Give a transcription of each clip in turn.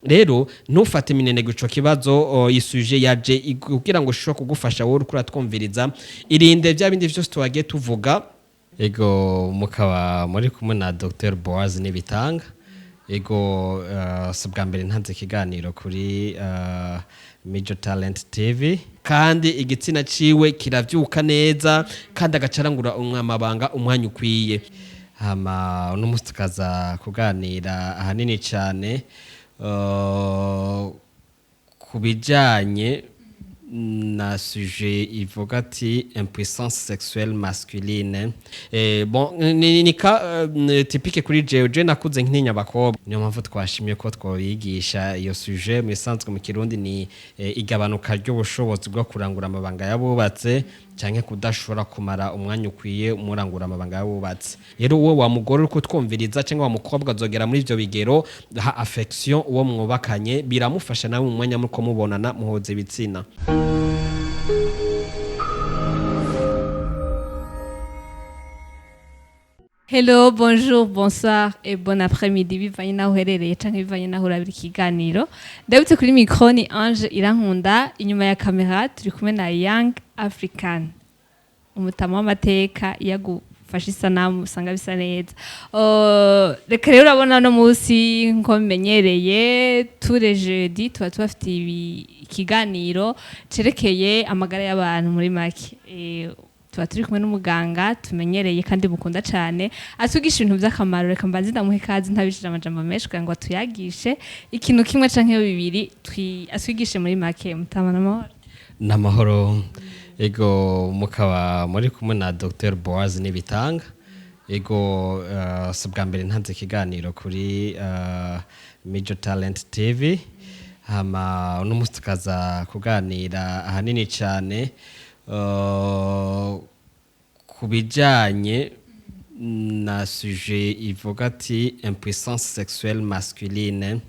Rero ntufate minenegwe ico kibazo. I sujet yaje kugira ngo ishobore kugufasha wowe uriko uratwumviriza. Irinde vya bindi vyose twagiye tuvuga. Ego, mukaba muri kumwe na Dr Boaz Nibitanga. Ego, si ubwa mbere ntanze ikiganiro kuri Major Talent TV, kandi igitsina ciwe kiravyuka neza kandi agacarangura amabanga umwanya ukwiye. Hama uno munsi tukaza kuganira ahanini cane ku bijanye na sujet ivuga ati impuissance sexuelle masculine. Bon, ni ka typique kuri jewe. Je nakuze ntinya abakobwa, niyo mpamvu twashimye ko twobigisha iyo sujet. Mu isanzwe mu Kirundi ni igabanuka ry'ubushobozi bwo kurangura amabanga y'abubatse canke kudashobora kumara umwanya ukwiye murangura amabanga y'abubatse. Rero uwo wa mugore uriko utwumviriza canke wa mukobwa azogera muri ivyo bigero, ha affection uwo mwubakanye, biramufasha nawe mu mwanya muriko mubonana muhuza ibitsina. Hello, bonjour, bonsoir et bon après-midi, bivanye naho uherereye canke bivanye naho urabira ikiganiro. Ndabutse kuri micro ni Ange Irankunda, inyuma ya kamera turi kumwe na Young African. Umutama w'amateka iyo agufashe isanamu usanga bisa neza. Reka rero urabona no munsi nko bimenyereye tous les jeudis tuba tubafitiye ikiganiro cerekeye amagara y'abantu muri make. Tuba turi kumwe n'umuganga tumenyereye kandi mukunda cane, atwigisha ibintu vy'akamaro. Reka mbanze ndamuhe ikaze ntabishije amajambo menshi kugira ngo atuyagishe ikintu kimwe canke bibiri, atwigishe muri make. Mutama, n'amahoro? N'amahoro. Ego, mukaba muri kumwe na Dr Boaz Nibitanga. Ego, si ubwa mbere ntanze ikiganiro kuri Major Talent TV. Hama uno munsi tukaza kuganira ahanini cane ku bijanye na sujet ivuga ati impuissance sexuelle masculine.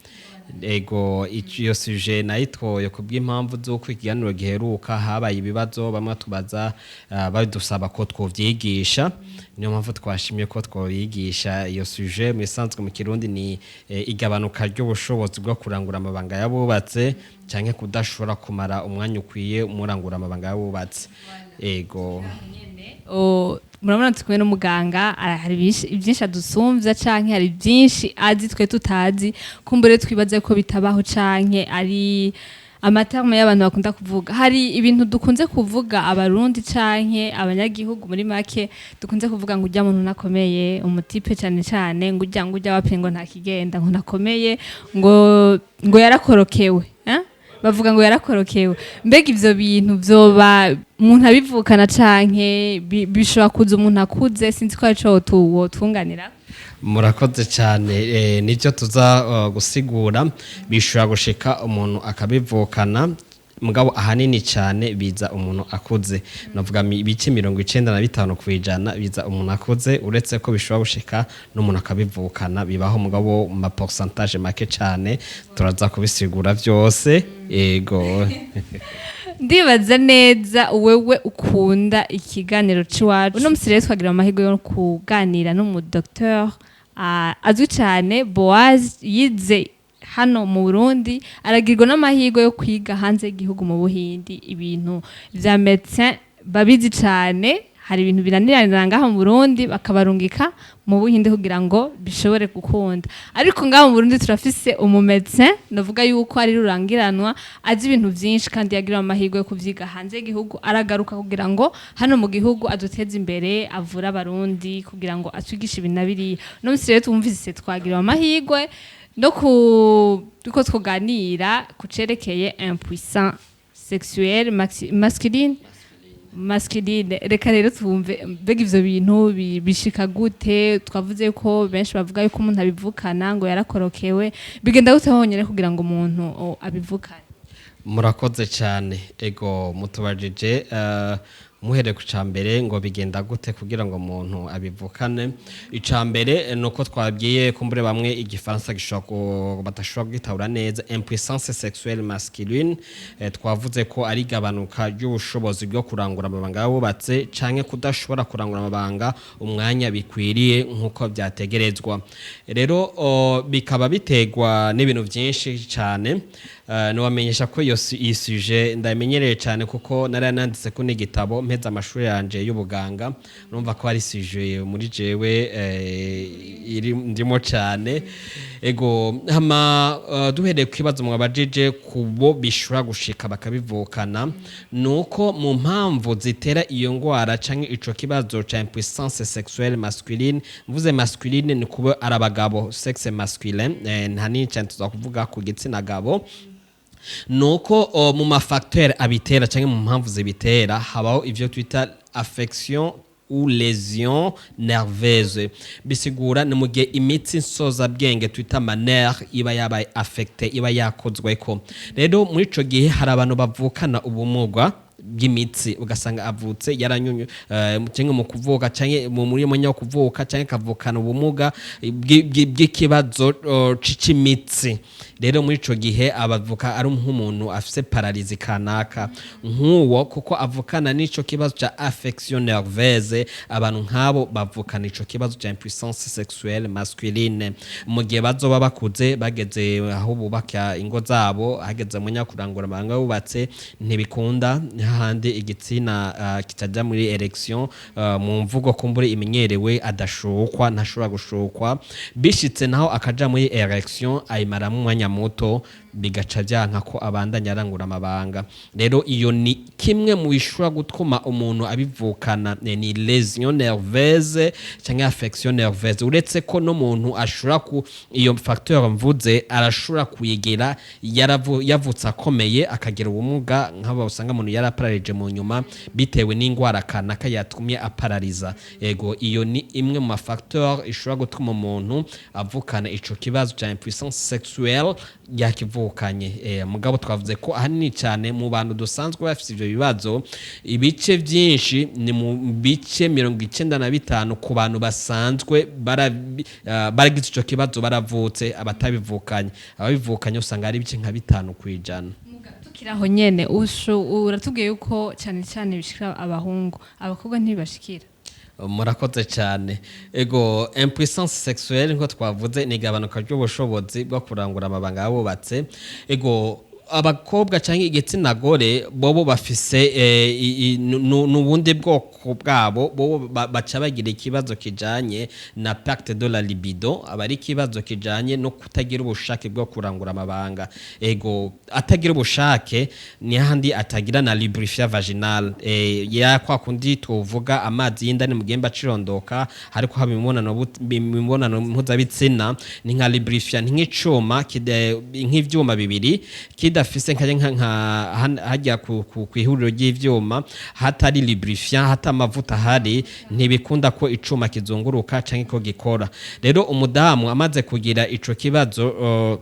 Ego, iyo sujet nayitoye ku bw'impamvu z'uko ikiganiro giheruka habaye ibibazo, bamwe tubaza, badusaba ko twovyigisha. Niyo mpamvu twashimye ko twobigisha iyo sujet. Mu isanzwe mu Kirundi ni igabanuka ry'ubushobozi bwo kurangura amabanga y'abubatse canke kudashobora kumara umwanya ukwiye murangura amabanga y'abubatse. Ego. Murabona turi kumwe n'umuganga, hari byinshi adusumvya canke hari byinshi azi twe tutazi. Kumbure twibaze ko bitabaho canke ari ama termes y'abantu bakunda kuvuga. Hari ibintu dukunze kuvuga Abarundi canke abanyagihugu muri make, dukunze kuvuga ngo urya muntu nakomeye, umu type cane cane, ngo urya wapi, ngo ntakigenda, ngo ntakomeye, ngo yarakorokewe, eh? Bavuga ngo yarakorokewe. Mbega ivyo bintu vyoba umuntu abivukana canke bishobora kuza umuntu akuze? Sinzi ko arico wotwunganira. Murakoze cyane. Nibyo tuza gusigura. Bishobora gushika umuntu akabivukana, mugabo ahanini cyane biza umuntu akuze. Navuga ibice 95% biza umuntu akuze, uretse ko bishobora gushika n'umuntu akabivukana, bibaho, mugabo mu ma pourcentage make cyane. Turaza kubisigura byose. Ego. Ndibaza neza wewe ukunda ikiganiro c'iwacu. Uno musi rero twagira amahirwe yo kuganira n'umudocteur azwi cyane, Boaz. Yize hano mu Burundi, aragirwa n'amahirwe yo kwiga hanze y'igihugu mu Buhindi. Ibintu vya médecin babizi cyane. Hari ibintu binaniranira ngaha mu Burundi, bakabarungika mu Buhinde kugira ngo bishobore gukunda. Ariko ngaha mu Burundi turafise umu médecin navuga yuko ari rurangiranwa, azi ibintu vyinshi, kandi yagira amahirwe yo kuvyiga hanze y'igihugu, aragaruka kugira ngo hano mu gihugu aduteze imbere, avure Abarundi, kugira ngo atwigishe ibintu na biriya. Uno musi rero twumvise twagira amahirwe no ku duko tuganira ku cerekeye impuissance sexuelle masculine. Reka rero twumve, mbega ivyo bintu bishika gute? Twavuze ko benshi bavuga yuko umuntu abivukana, ngo yarakorokewe. Bigenda gute honyene kugira ngo umuntu abivukane? Murakoze cyane. Ego, mutubajije. Muhereye ku cambere, ngo bigenda gute kugira ngo umuntu abivukane? Icambere nuko twabwiye, kumbure bamwe igifaransa gishobora badashobora kugitahura neza. Impuissance sexuelle masculine, twavuze ko ari igabanuka ry'ubushobozi bwo kurangura amabanga y'abubatse canke kudashobora kurangura amabanga umwanya bikwiriye nk'uko byategerezwa. Rero bikaba biterwa n'ibintu byinshi cyane. Nobamenyesha ko iyi sujet ndamenyereye cyane, kuko nari nanditse ko n'igitabo mpeza amashuri yanje y'ubuganga. Numva ko ari sujet muri jewe iri ndimo cyane. Ego, hama duhereye ku kibazo mwabajije, kubo bishobora gushika bakabivukana, nuko mu mpamvu zitera iyo ngwara canke ico kibazo ca impuissance sexuelle masculine, mvuze masculine ni kuba ari abagabo, sexe masculin, nta n'icyo tuza kuvuga ku gitsina gabo, nuko mu ma facteur abitera canke mu mpamvu zibitera habaho ivyo twita affection ou lésion nerveuse. Bisigura ni mu gihe imitsi nsozabwenge twita ma nerf iba yabaye affecté, iba yakozweko. Rero muri ico gihe hari abantu bavukana ubumuga bw'imitsi, ugasanga avutse yaranyunyu canke mu kuvuka, canke mu muri mwanya wo kuvuka, canke akavukana ubumuga bw'ikibazo c'imitsi. Rero muri ico gihe abavuka ari nk'umuntu afise paralysie kanaka nk'uwo, kuko avukana n'ico kibazo ca affection nerveuse. Abantu nk'abo bavukana ico kibazo ca impuissance sexuelle masculine. Mu gihe bazoba bakuze, bageze aho bubaka ingo zabo, hageze mu kurangura amabanga bubatse, ntibikunda, hahandi igitsina kitaja muri érection, mu mvugo kumbure imenyerewe, adashukwa, ntashobora gushukwa. Bishitse naho akaja muri érection, ayimaramwo umwanya muto, bigaca byanka ko abandanya arangura amabanga. Rero iyo ni kimwe mu bishobora gutuma umuntu abivukana, ni lésion nerveuse cyangwa affection nerveuse. Uretse ko n'umuntu ashobora ku iyo facteur mvuze arashobora kuyigira yavutse akomeye, akagira ubumuga nk'abo usanga umuntu yarapararije mu nyuma bitewe n'indwara kanaka yatumye aparariza. Ego, iyo ni imwe mu ma facteur ishobora gutuma umuntu avukana ico kibazo cya impuissance sexuelle yakivukanye. Mugabo twavuze ko ahanini cyane mu bantu dusanzwe bafite ivyo bibazo, ibice byinshi ni mu bice 95 ku bantu basanzwe baragize ico kibazo baravutse, abatabivukanye. Ababivukanye usanga ari ibice nka 5%. Tukiri aho nyene, uratubwiye yuko cyane cyane bishikira abahungu, abakobwa ntibibashikira? Murakoze cyane. Ego, impuissance sexuelle nko twavuze ni igabanuka ry'ubushobozi bwo kurangura amabanga y'abubatse. Ego, abakobwa cyangwa igitsina gore bobo bafise n'ubundi bwoko bwabo. Bobo baca bagira ikibazo kijanye na perte de la libido, aba ari ikibazo kijanye no kutagira ubushake bwo kurangura amabanga. Ego, atagira ubushake ni handi atagira na lubrifiant vaginal, ya kwa kundi tuvuga amazi y'indani mu gihimba cirondoka hariko haba imibonano mpuzabitsina. Ni nka lubrifiant, ni nk'icuma nk'ivyuma bibiri kidafise nka hajya ku ihuriro ry'ivyuma hatari lubrifiant, hata amavuta ahari, ntibikunda ko icuma kizunguruka canke ko gikora. Rero umudamu amaze kugira ico kibazo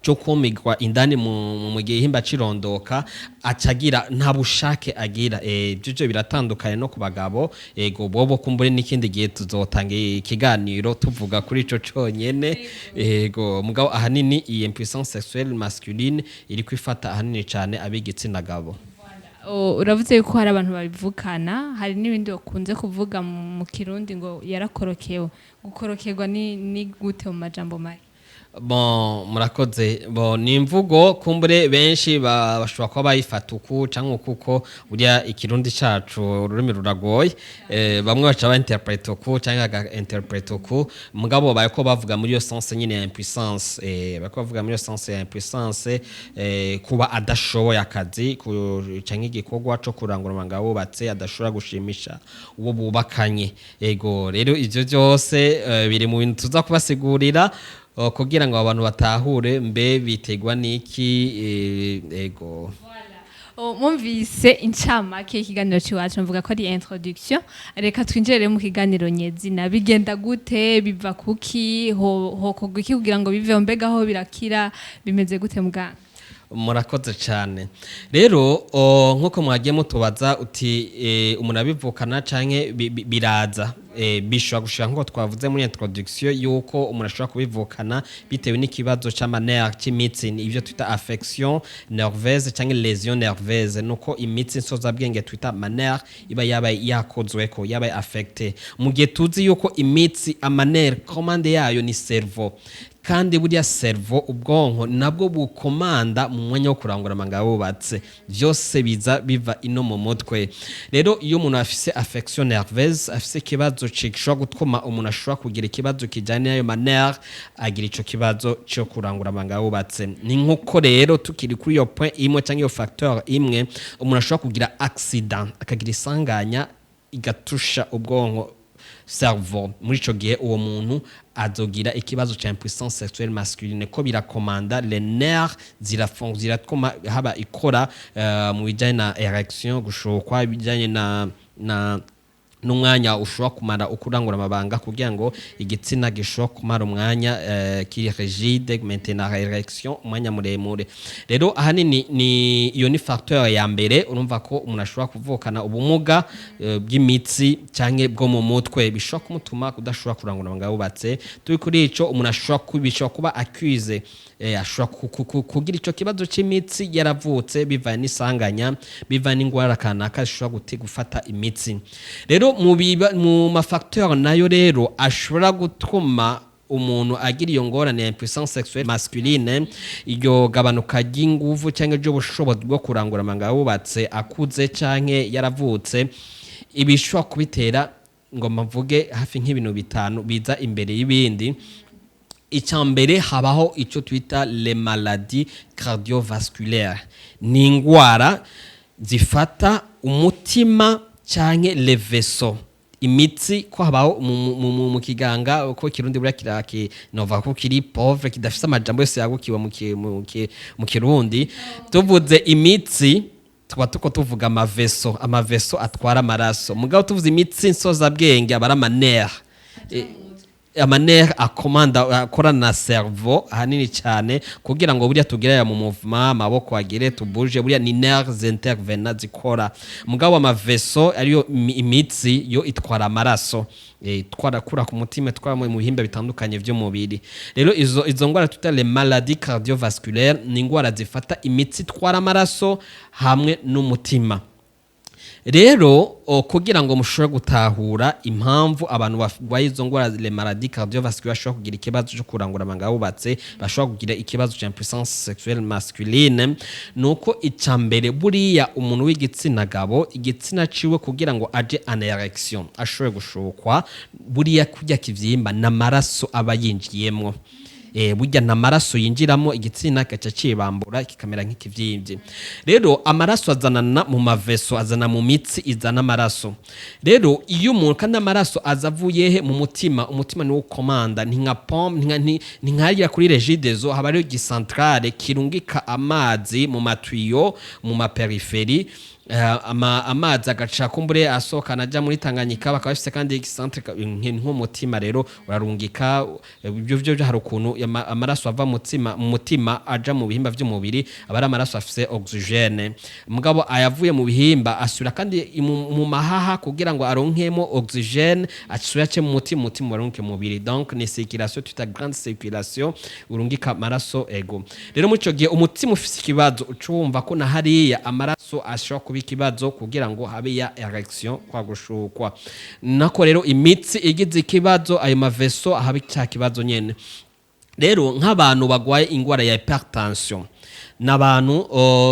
cyo kumigwa indani mu gihimba cirondoka, acagira nta bushake agira. Ibyo biratandukanye no ku bagabo. Ego, bobo kumbure n'ikindi gihe tuzotanga ikiganiro tuvuga kuri ico conyene. Ego, mugabo ahanini iyi impuissance sexuelle masculine iri kwifata ahanini cane ab'igitsina gabo. Uravuze yuko hari abantu babivukana, hari n'ibindi bakunze kuvuga mu Kirundi ngo yarakorokewe. Gukorokerwa ni gute mu majambo make? Bon, murakoze. Bon, ni imvugo kumbure benshi bashobora kuba bayifata uku canke uku, kuko burya ikirundi cacu ururimi ruragoye. Bamwe baca ba interprète uku canke baga interprète uku, mugabo bariko bavuga muri iyo sens nyine ya impuissance, bariko bavuga muri iyo sens ya impuissance, kuba adashoboye akazi canke igikorwa co kurangura amabanga bubatse, adashobora gushimisha uwo bubakanye. Ego, rero ivyo byose biri mu bintu tuza kubasigurira kugira ngo abantu batahure mbe bitegwa niki. Ego. Mwumvise incamake y'ikiganiro c'iwacu, mvuga ko ari introduction. Reka twinjire rero mu kiganiro nyezina. Bigenda gute? Biva kuki? Hokorwa iki kugira ngo biveho? Mbega ho birakira? Bimeze gute, muganga? Murakoze cyane. Rero nk'uko mwagiye mutubaza uti umuntu abivukana canke biraza, bishobora gushika, nk'uko twavuze muri introduction yuko umuntu ashobora kubivukana bitewe n'ikibazo c'ama nerfs, cy'imitsi, ni ibyo twita affection nerveuse canke lésion nerveuse, nuko imitsi nsozabwenge twita ama nerfs iba yabaye yakozweko, yabaye affecté. Mu gihe tuzi yuko imitsi, ama nerfs, commande yayo ni cerveau, kandi buriya cerveau, ubwonko, nabwo bukomanda mu mwanya wo kurangura amabanga wubatse, byose biza biva ino mu mutwe. Rero iyo umuntu afise affection nerveuse, afise ikibazo gishobora gutuma umuntu ashobora kugira ikibazo kijyanye n'ayo ma nerfs, agira ico kibazo cyo kurangura amabanga wubatse. Ni nkuko rero tukiri kuri iyo point imwe cyangwa iyo facteur imwe, umuntu ashobora kugira accident, akagira isanganya igatusha ubwonko, cerveau. Muri ico gihe uwo muntu azogira ikibazo ca impuissance sexuelle masculine, ko birakomanda les nerfs, ziratuma haba ikora mu bijanye na érection, gushokwa, ibijanye na n'umwanya ushobora kumara ukurangura amabanga, kugira ngo igitsina gishobora kumara umwanya kiri rigide, maintenant érection umwanya muremure. Rero ahanini ni iyo ni facteur ya mbere. Urumva ko umuntu ashobora kuvukana ubumuga bw'imitsi canke bwo mu mutwe bishobora kumutuma kudashobora kurangura amabanga wubatse. Turi kuri ico, umuntu ashobora kubishobora kuba acquise, ashobora kugira ico kibazo cy'imitsi yaravutse, bivanye n'isanganya, bivanye n'ingwara kanaka zishobora gufata imitsi. Rero mu ma facteur nayo rero ashobora gutuma umuntu agira iyo ngorane ya impuissance sexuelle masculine, iryo gabanuka ry'inguvu cyangwa ry'ubushobozi bwo kurangura amabanga wubatse akuze canke yaravutse, ibishobora kubitera ngo mvuge hafi nk'ibintu bitanu biza imbere y'ibindi. Icya mbere, habaho icyo twita les maladies cardiovasculaires, ni ingwara zifata umutima canke les vaisseaux, imitsi. Ko habaho mu kiganga, ko Kirundi buriya kiraki nova ko kiri pauvre, kidafise amajambo yose yagukiwe mu Kirundi. Tuvuze imitsi tuba tuko tuvuga ama vaisseaux, ama vaisseaux atwara amaraso. Mugabo tuvuze imitsi nsozabwenge aba ari ama nerfs, ama nerfs akomanda, akorana na cerveau ahanini cyane, kugira ngo buriya tugire aya mu mouvement, amaboko agire tubuje, buriya ni nerfs intervena zikora. Mugabo ama vaisseaux ariyo imitsi yo itwara amaraso, itwara kura ku mutima, itwara mu bihimba bitandukanye by'umubiri. Rero izo ngwara twita les maladies cardiovasculaires ni ingwara zifata imitsi itwara amaraso hamwe n'umutima. Rero kugira ngo mushobore gutahura impamvu abantu barwaye izo ngwara, les maladies cardiovasculaires, bashobora kugira ikibazo cyo kurangura amabanga bubatse, bashobora kugira ikibazo cya impuissance sexuelle masculine, nuko icya mbere, buriya umuntu w'igitsina gabo, igitsina ciwe kugira ngo aje en érection, ashobore gushukwa, buriya kurya kivyimba n'amaraso aba yinjiyemwo. Burya nta maraso yinjiramo, igitsina gaca cibambura kikamera nk'ikivyimbye. Rero amaraso azanana mu ma vaisseaux, azana mu mitsi izana amaraso. Rero iyo umuntu, kandi amaraso aza avuye he? Mu mutima. Umutima niwo ukomanda, ni nka pompe, ni nka kuri Regideso haba hariho igi centrale kirungika amazi mu ma tuyaux, mu ma périphéries. Amazi agaca kumbure asohokana aja muri Tanganyika, bakaba bafise kandi igi centre nk'umutima. Rero urarungika ibyo byo hari ukuntu amaraso ava mu mutima aja mu bihimba vy'umubiri, aba ari amaraso afise oxygène. Mugabo ayavuye mu bihimba asubira kandi mu mahaha kugira ngo aronkemo oxygène, asubira ace mu mutima, umutima urunke mu mubiri. Donc ni circulation twita grande circulation, urungika amaraso ego. Rero muri ico gihe umutima ufise ikibazo, uca wumva ko na hariya amaraso ashobora kuba ikibazo kugira ngo habe ya érection, kwa gushukwa. Nako rero imitsi igize ikibazo, ayo ma vaisseaux, ahaba cya kibazo nyene. Rero nk'abantu bagwaye ingwara ya hypertension, n'abantu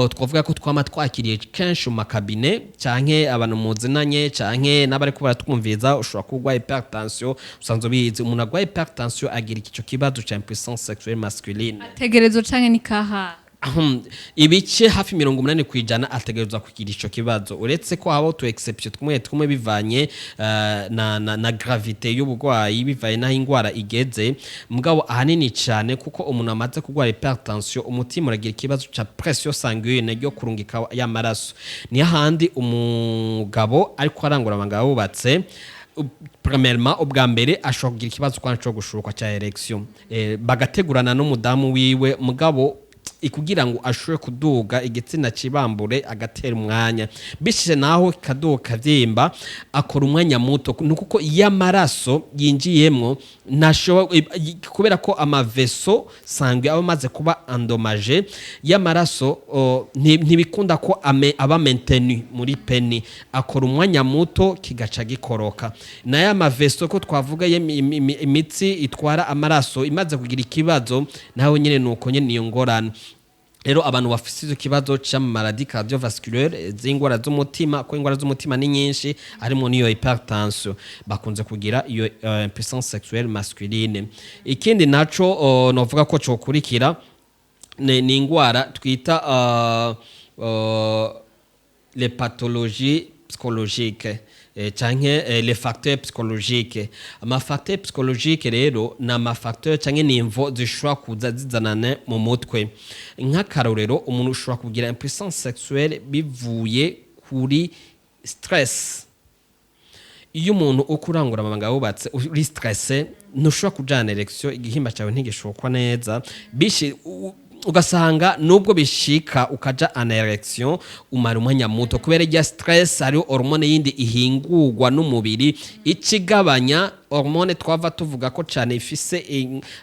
twavuga ko twama twakiriye kenshi mu ma cabinets, canke abantu muzinanye, canke n'abariko baratwumviza, ushobora kuba urwaye hypertension, usanzwe ubizi. Umuntu agwaye hypertension agira ico kibazo ca impuissance sexuelle masculine. Ategerezwa canke ni kaha? Ibice hafi 80% ategerezwa kugira ico kibazo, uretse ko habaho tu exception tumwe tumwe bivanye na gravité y'ubugwayi, bivanye n'aho ingwara igeze. Mugabo ahanini cyane, kuko umuntu amaze kurwara hypertension, umutima uragira ikibazo ca pression sanguine ryo kurungika y'amaraso. Niyo ahandi umugabo ariko arangura amabanga wubatse, premièrement, ubwa mbere ashobora kugira ikibazo kwa cyo gushurukwa cya érection, bagategurana n'umudamu wiwe, mugabo Kugira ngo ashobore kuduga igitsina cibambure, agatera umwanya bishije naho kaduga kavyimba, akora umwanya muto. Ni kuko iyo amaraso yinjiyemwo ntashobora, kubera ko ama vaisseaux sanguins aba amaze kuba endommagé y'amaraso, ntibikunda ko aba maintenu muri pénis. Akora umwanya muto kigaca gikoroka. Nayo ama vaisseaux ko twavuga, imitsi itwara amaraso imaze kugira ikibazo, nawe nyene nuko nyene niyo ngorane. Rero abantu bafise icyo kibazo c'ama maladies cardiovasculaires, z'ingwara z'umutima, ko ingwara z'umutima ni nyinshi, harimo n'iyo hypertension, bakunze kugira iyo impuissance sexuelle masculine. Ikindi naco novuga ko cokurikira ni ingwara twita les pathologies psychologiques, canke les facteurs psychologiques. Ama facteurs psychologiques rero ni ama facteurs canke ni imvo zishobora kuza zizanana mu mutwe. Nk'akarorero, umuntu ushobora kugira impuissance sexuelle bivuye kuri stress. Iyo umuntu uko urangura amabanga wubatse uri stressé, ntushobora kujana érection, igihimba cyawe ntigishokwa neza. Bishi ugasanga nubwo bishika ukaja en érection, umara umwanya muto kubera irya stress. Hariho hormone yindi ihingurwa n'umubiri ikigabanya hormone twava tuvuga ko cyane ifise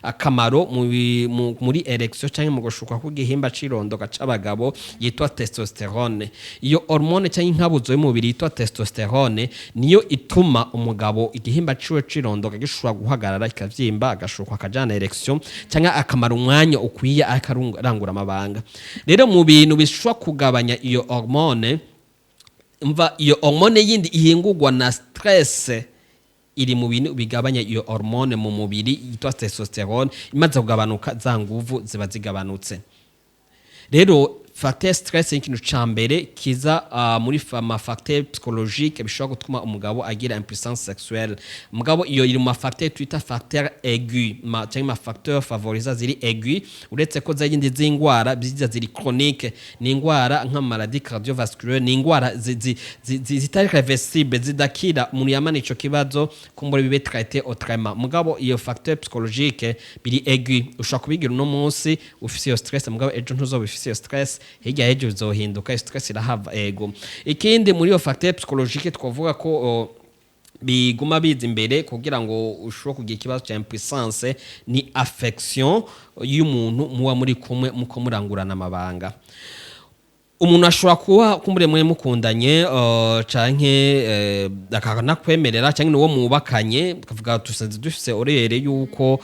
akamaro muri érection cyangwa mu gushuka kw'igihimba c'irondoka c'abagabo, yitwa testostérone. Iyo hormone cyangwa inkabuzo y'umubiri yitwa testostérone niyo ituma umugabo igihimba ciwe c'irondoka gishobora guhagarara, kikavyimba, agashukwa, akajana érection cyangwa akamara umwanya ukwiye akarangura amabanga. Rero mu bintu bishobora kugabanya iyo hormone, mva iyo hormone yindi ihingurwa na stress iri mu bintu bigabanya iyo hormone mu mubiri yitwa testostérone. Imaze kugabanuka, za nguvu ziba zigabanutse. Rero facteur stress ni ikintu ca mbere kiza muri ma facteur psychologique bishobora gutuma umugabo agira impuissance sexuelle. Mugabo iyo iri mu ma facteur twita facteur aigu canke ma facteur favorisant ziri aigu, uretse ko zindi z'ingwara biza ziri chronique. Ni ingwara nka maladie cardiovasculaire, ni ingwara zitari réversible, zidakira. Umuntu yamana ico kibazo, kumbura bibe traité autrement. Mugabo iyo facteur psychologique biri aigu, ushobora kubigira uno munsi ufise iyo stress, mugabo ejo ntuzoba ufise iyo stress, hirya y'ejo bizohinduka, iyo stress irahava. Ego, ikindi muri iyo facteur psychologique twavuga ko biguma biza imbere kugira ngo ushobore kugira ikibazo cya impuissance ni affection y'umuntu muba muri kumwe muko murangurana amabanga. Umuntu ashobora kuba kumbure mwe mukundanye, canke akanakwemerera, canke n'uwo mubakanye, tukavuga tusanze dufise horaire yuko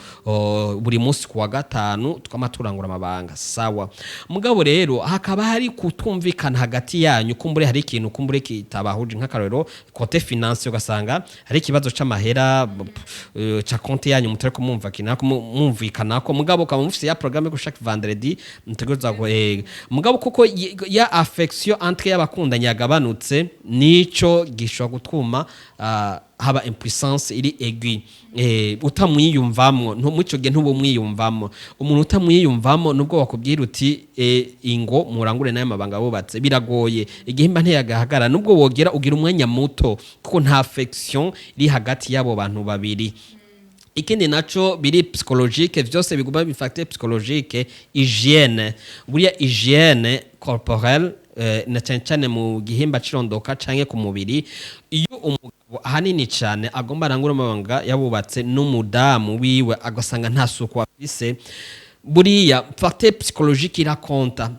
buri munsi kuwa gatanu twama turangura amabanga, sawa. Mugabo rero hakaba hari kutumvikana hagati yanyu, kumbure hari ikintu kumbure kitabahuje, nk'akarorero côté finance, ugasanga hari ikibazo c'amahera ca compte yanyu mutari kumumva mumvikanako. Mugabo ukaba mufise ya programme ko chaque vendredi mutegerezwa mugabo kuko ya affection entre y'abakundanye yagabanutse, nico gishobora gutuma haba impuissance iri aiguë. Utamwiyumvamwo, muco gihe ntuba umwiyumvamo. Umuntu utamwiyumvamo, nubwo wakubwira uti ingo murangure nayo mabanga bubatse, biragoye, igihimba ntiyagahagara. Nubwo wogera ugira umwanya muto kuko nta affection iri hagati y'abo bantu babiri. Ikindi naco biri psychologique, vyose biguma bi facteur psychologique, hygiène. Buriya hygiène corporelle, na cyane cyane mu gihimba cirondoka canke ku mubiri, iyo umugabo ahanini cyane agomba arangura amabanga yabubatse n'umudamu wiwe, agasanga nta suku afise, buriya facteur psychologique irakonta.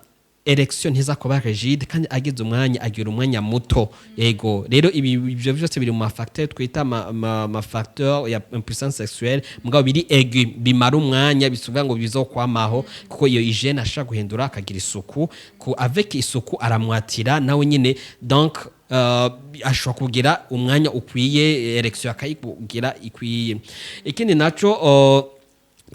Érection ntiza kuba rigide, kandi agize umwanya agira umwanya muto. Yego, rero ibi ibyo byose biri mu ma facteur twita ma facteur ya impuissance sexuelle, mugabo biri aigu, bimara umwanya, bisuvuga ngo bizokwamaho, kuko iyo hygiène ashaka guhindura akagira isuku, ku avec isuku aramwatira nawe nyine. Donc ashobora kugira umwanya ukwiye, érection akayigira ikwiye. Ikindi naco,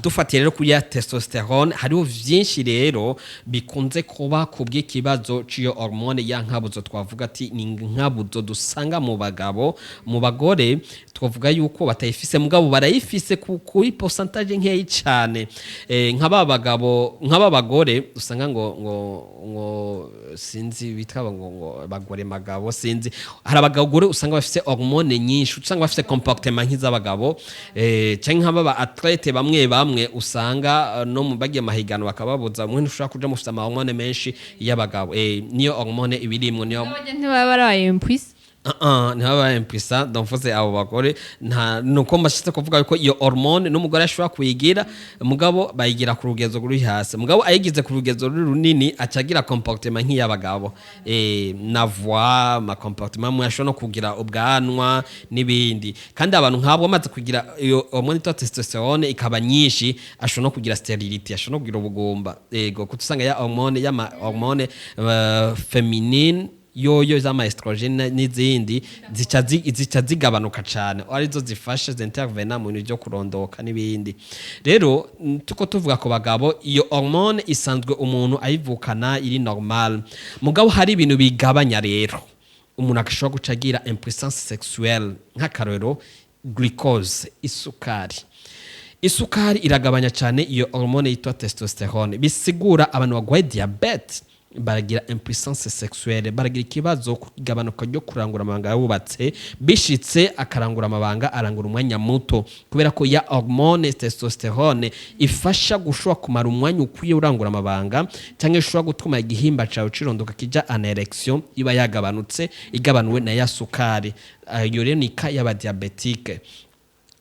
dufatiye rero kuri ya testostérone, hariho vyinshi rero bikunze kuba kubw'ikibazo c'iyo hormone ya nkabuzo. Twavuga ati ni nkabuzo dusanga mu bagabo. Mu bagore twavuga yuko batayifise, mugabo barayifise kuri pourcentage nkeyi cane. Nk'aba bagabo, nk'aba bagore usanga ngo sinzi bitwa ngo bagore magabo, sinzi. Hari abagore usanga bafise hormone nyinshi, usanga bafise comportement nk'iz'abagabo, canke nk'aba ba athlète bamwe bamwe. bamwe usanga no mu bagiye mahiganwa bakababuza, mwe ntushobora kuja mufite ama hormone menshi y'abagabo. Niyo hormone ibirimwo niyo. Abajya ntibaba barabaye impuissants? Ntibaba impuissants. Donc mvuze abo bagore, nta nuko mbashitse kuvuga yuko iyo hormone n'umugore ashobora kuyigira, mugabo bayigira ku rugezo ruri hasi. Mugabo ayigize ku rugezo ruri runini, acagira comportement nk'iy'abagabo, na voix, ma comportement amwe, ashobora no kugira ubwanwa n'ibindi. Kandi abantu nk'abo bamaze kugira iyo hormone yitwa testostérone ikaba nyinshi, ashobora no kugira stérilité, ashobora no kugira ubugumba. Yego, kuko usanga ya hormone, y'ama hormone féminine yoyo z'ama estrogène n'izindi zica zigabanuka cane, arizo zifasha zintervena mu bintu byo kurondoka n'ibindi. Rero tuko tuvuga ku bagabo, iyo hormone isanzwe umuntu ayivukana iri normal, mugabo hari ibintu bigabanya rero umuntu agashobora guca agira impuissance sexuelle. Nk'akarorero, glucose, isukari. Isukari iragabanya cyane iyo hormone yitwa testostérone. Bisigura abantu barwaye diabète baragira impuissance sexuelle, baragira ikibazo ku igabanuka ryo kurangura amabanga yubatse. Bishitse akarangura amabanga, arangura umwanya muto, kubera ko ya hormone testostérone ifasha gushobora kumara umwanya ukwiye urangura amabanga, cyangwa ishobora gutuma igihimba cawe cirondoka kija en érection, iba yagabanutse, igabanuwe na ya sukari. Iyo rero ni cas y'abadiabétiques.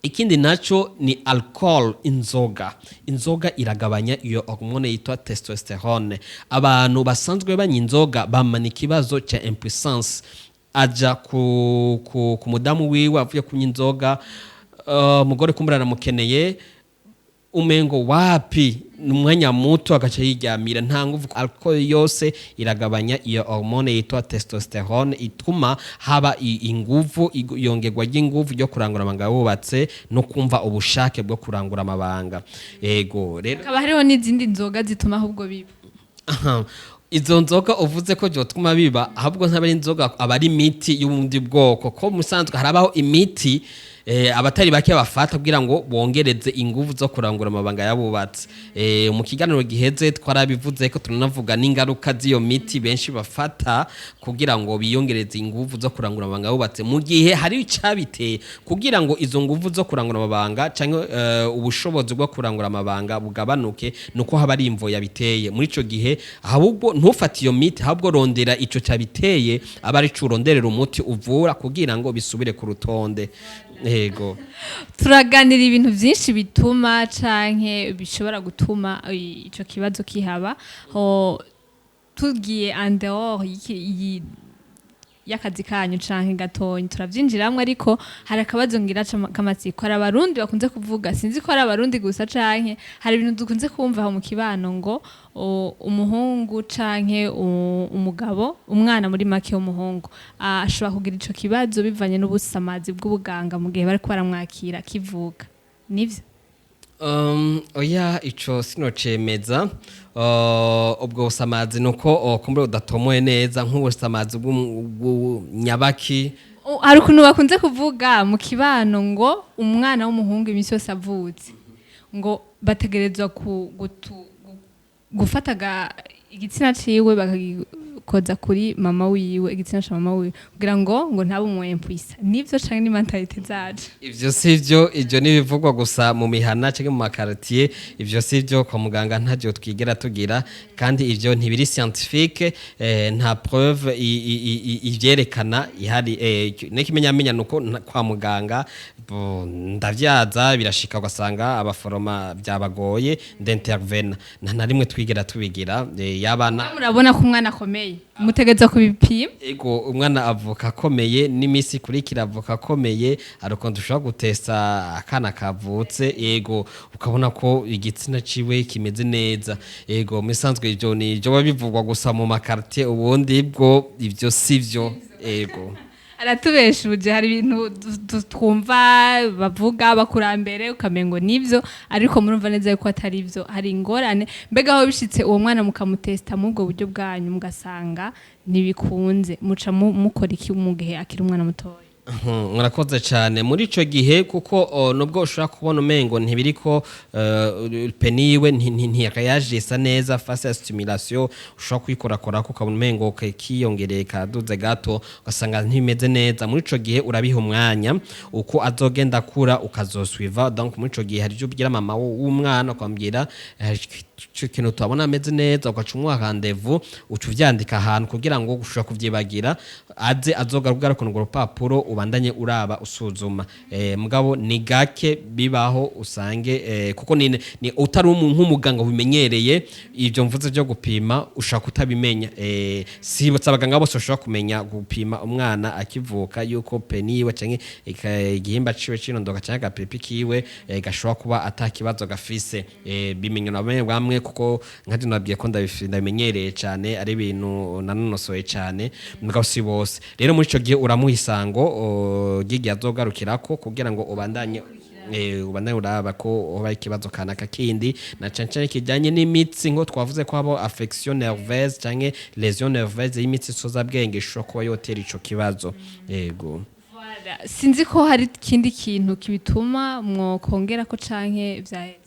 Ikindi naco ni alcool, inzoga. Inzoga iragabanya iyo hormone yitwa testostérone. Abantu basanzwe banywa inzoga bamana ikibazo cya impuissance. Aja ku mudamu wiwe avuye kunywa inzoga, umugore kumbura aramukeneye, umengo wapi, ni umwanya muto agaca yiryamira, nta nguvu. Alcool yose iragabanya iyo hormone yitwa testostérone ituma haba inguvu, yongerwa ry'inguvu ryo kurangura amabanga wubatse no kumva ubushake bwo kurangura amabanga. Ego rero. Hakaba hariho n'izindi nzoga zituma ahubwo biba. Aha. Izo nzoga uvuze ko byotuma biba, ahubwo ntaba ari inzoga, aba ari imiti y'ubundi bwoko, ko musanzwe harabaho imiti abatari bake bafata kugira ngo bongereze inguvu zo kurangura amabanga yabubatse. Mu kiganiro giheze twarabivuze ko turanavuga n'ingaruka z'iyo miti benshi bafata kugira ngo biyongereze inguvu zo kurangura amabanga yabubatse, mu gihe hari icabiteye kugira ngo izo nguvu zo kurangura amabanga canke ubushobozi bwo kurangura amabanga bugabanuke, nuko haba ari imvo yabiteye. Muri ico gihe ahubwo ntufate iyo miti, ahubwo rondera ico cyabiteye, aba ari co uronderera umuti uvura kugira ngo bisubire ku rutonde. Yego. Turaganira ibintu byinshi bituma canke bishobora gutuma ico kibazo kihaba. Ho tugiye en dehors y'akazi kanyu canke gatonya turavyinjiramwo, ariko hari akabazo ngira k'amatsiko. Hari Abarundi bakunze kuvuga, sinzi ko ari Abarundi gusa canke hari ibintu dukunze kumva aho mu kibano ngo umuhungu canke umugabo, umwana muri make w'umuhungu ashobora kugira ico kibazo bivanye n'ubusamazi bw'ubuganga mu gihe bariko baramwakira kivuka. Nivyo? Oya, ico sinocemeza. Ubwo busamazi nuko kumbure udatomoye neza, nk'ubusamazi bw'unyabaki. Hari ukuntu bakunze kuvuga mu kibano ngo umwana w'umuhungu iminsi yose avutse ngo bategerezwa gufata igitsina ciwe bakagikoza kuri mama wiwe, igitsina ca mama wiwe, kugira ngo ntabe umu impuissant. Nivyo canke ni mentalité zacu? Ivyo sivyo, ivyo nibivugwa gusa mu mihana canke mu ma quartier. Ivyo sivyo, kwa muganga ntavyo twigera tugira, kandi ivyo ntibiri scientifique, nta preuve ivyerekana ihari. N'ikimenyamenya nuko kwa muganga ndavyaza, birashika ugasanga abaforoma byabagoye, ndintervena. Nta na rimwe twigera tubigira, yabana. Murabona ko umwana akomeye, mutegerezwa kubipima. Ego, umwana avuka akomeye, n'imisi ikurikira avuka akomeye. Hari ukuntu dushobora gutesta akana kavutse, ego, ukabona ko igitsina ciwe kimeze neza. Ego, musanzwe ivyo ni ivyo biba bivugwa gusa mu ma quartier, ubundi bwo ivyo sivyo, ego. Aratubeshuje. Hari ibintu twumva bavuga bakurambere ukamengo nivyo, ariko murumva neza yuko atari byo. Hari ingorane. Mbega aho bishitse uwo mwana mukamutesta muri ubwo buryo bwanyu, mugasanga ntibikunze, muca mukora iki mu gihe akiri umwana mutoya? Murakoze cyane. Muri ico gihe, kuko nubwo ushobora kubona umengo ntibiriko, pénis yiwe ntiyakayajisa neza face à stimulation, ushobora kwikorakora ko ukabona umengo kiyongereye, kaduze gato, ugasanga ntimeze neza. Muri ico gihe urabiha umwanya uko azogenda akura, ukazosuiva. Donc muri ico gihe hari ivyo ubwira mama w'umwana, ukamubwira ico kintu tuabona ameze neza, ugaca umuha rendez-vous, uca uvyandika ahantu kugira ngo ushobora kuvyibagira, aze azogaruka urwo rupapuro, ubandanye uraba usuzuma. Mugabo ni gake bibaho usange, kuko ni utari nk'umuganga ubimenyereye ivyo mvuze byo gupima, ushobora kutabimenya. Sibutsa abaganga bose bashobora kumenya gupima umwana akivuka yuko pénis yiwe canke igihimba ciwe cirondoka canke agapipi kiwe gashobora kuba ata kibazo gafise. Bimenywa na bamwe bamwe, kuko nka je nabwiye ko ndabimenyereye cane, ari ibintu nanonosoye cane, mugabo si bose. Rero muri ico gihe uramuha isango ry'igihe azogarukirako kugira ngo ubandanye uraba ko hoba ikibazo kanaka kindi, na cane cane kijanye n'imitsi, nko twavuze ko haba affection nerveuse canke lésion nerveuse y'imitsi sozabwenge ishobora kuba yotera ico kibazo, yego. Voilà. Sinzi ko hari ikindi kintu kibituma mwokongera ko canke vyaheze.